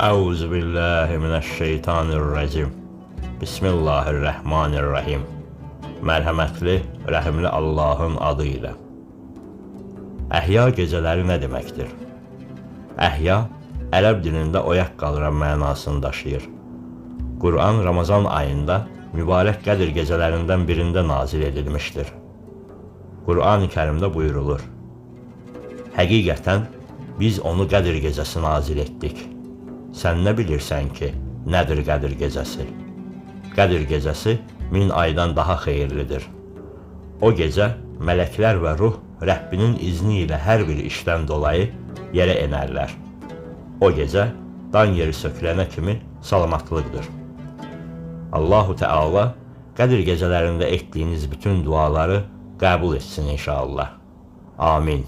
Euzu billahi mineşşeytanirracim. Bismillahirrahmanirrahim. Mərhəmətli, rəhimli Allahın adı ilə. Əhya gecələri nə deməkdir? Əhya ərəb dilində oyaq qaldıran mənasını daşıyır. Quran Ramazan ayında mübarək Qədir gecələrindən birində nazil edilmişdir. Qur'an-ı Kərimdə buyurulur: Həqiqətən biz onu Qədir gecəsi nazil etdik. Sən nə bilirsən ki, nədir Qədir gecəsi? Qədir gecəsi 1000 aydan daha xeyirlidir. O gecə mələklər və ruh Rəbbinin izni ilə hər bir işdən dolayı yerə enərlər. O gecə dan yeri sökülənə kimi salamatlıqdır. Allahu Teala Qədir gecələrində etdiyiniz bütün duaları qəbul etsin inşallah. Amin.